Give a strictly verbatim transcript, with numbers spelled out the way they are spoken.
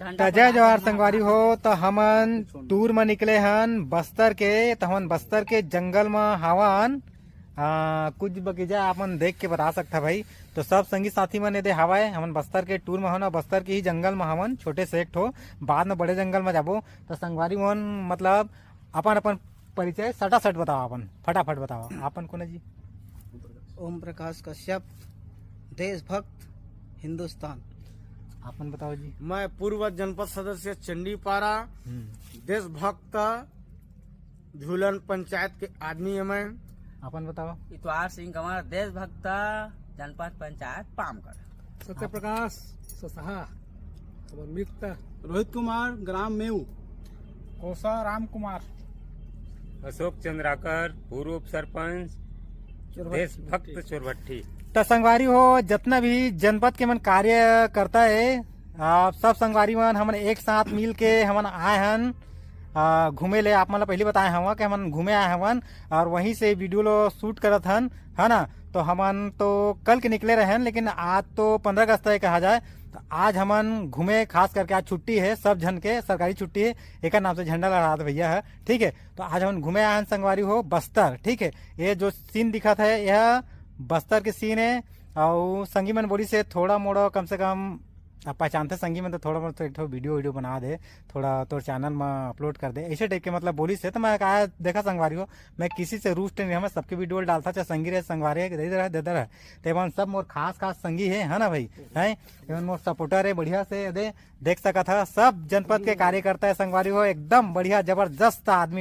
त जय जोहार संगवारी हो। त हमन टूर म निकले हन बस्तर के। त हमन बस्तर के जंगल म हावन। आ, कुछ बगीचा आपन देख के बता सकथा भाई। तो सब संगी साथी मन एदे हावय, हमन बस्तर के टूर म हवन, बस्तर के ही जंगल म हवन, छोटे से एक ठो, बाद म बड़े जंगल म जाबो। त संगवारी मन मतलब अपन अपन परिचय सटासट बताओ, अपन फटाफट बताओ, आपन कोन जी? ओम प्रकाश कश्यप, देशभक्त हिंदुस्तान। आपन बताओ जी। मैं पूर्व जनपद सदस्य चंडीपारा, हम्म, देशभक्त झूलन पंचायत के आदमी है मैं। आपन बताओ। इतवार सिंह कंवर, देशभक्त जनपद पंचायत पामगढ़। सत्य प्रकाश ससहा, हमर मित्र। रोहित कुमार, ग्राम मेऊ। कोसा राम कुमार। अशोक चंद्राकर, पूर्व उप सरपंच, देशभक्त चोरभट्टी। त संगवारी हो, जतना भी जनपद के मन कार्य करता है, आप सब संगवारी मन हमन एक साथ मिल के हमन आए हन आ, घूमे ले। आप मन ला पहली बताए हवन कि हमन घूमे आए हवन और वहीं से वीडियो लो शूट करत हन, है ना। तो हमन तो कल के निकले रहन, लेकिन आज तो पंद्रह अगस्त है कहा जाए। तो आज हमन घूमे, खास करके आज छुट्टी है, सब झन के सरकारी छुट्टी है, एकर नाम से झंडा लहरात भैया है, ठीक है। तो आज हमन घूमे आए हन संगवारी हो बस्तर, ठीक है। ये जो सीन दिखत है, यह बस्तर के सीन है। और संगी मन बोली से थोड़ा मोड़ा कम से कम आप पहचानते संगी मन, तो थोड़ा बहुत एक ठो वीडियो वीडियो बना दे, थोड़ा तोर चैनल में अपलोड कर दे, ऐसे टाइप के मतलब बोली से। तो मैं कहा, देखा संगवारी हो, मैं किसी से रूस्ट नहीं हूँ, मैं सबके वीडियो डालता, चाहे संगी रहे, संगवारी रहे, दे रहे, दे रहे। तो एमन सब मोर खास खास संगी है, है ना भाई? है, एमन मोर सपोर्टर है, बढ़िया से दे देख सकत हा, सब जनपद के कार्यकर्ता है संगवारी हो, एकदम बढ़िया जबरदस्त आदमी,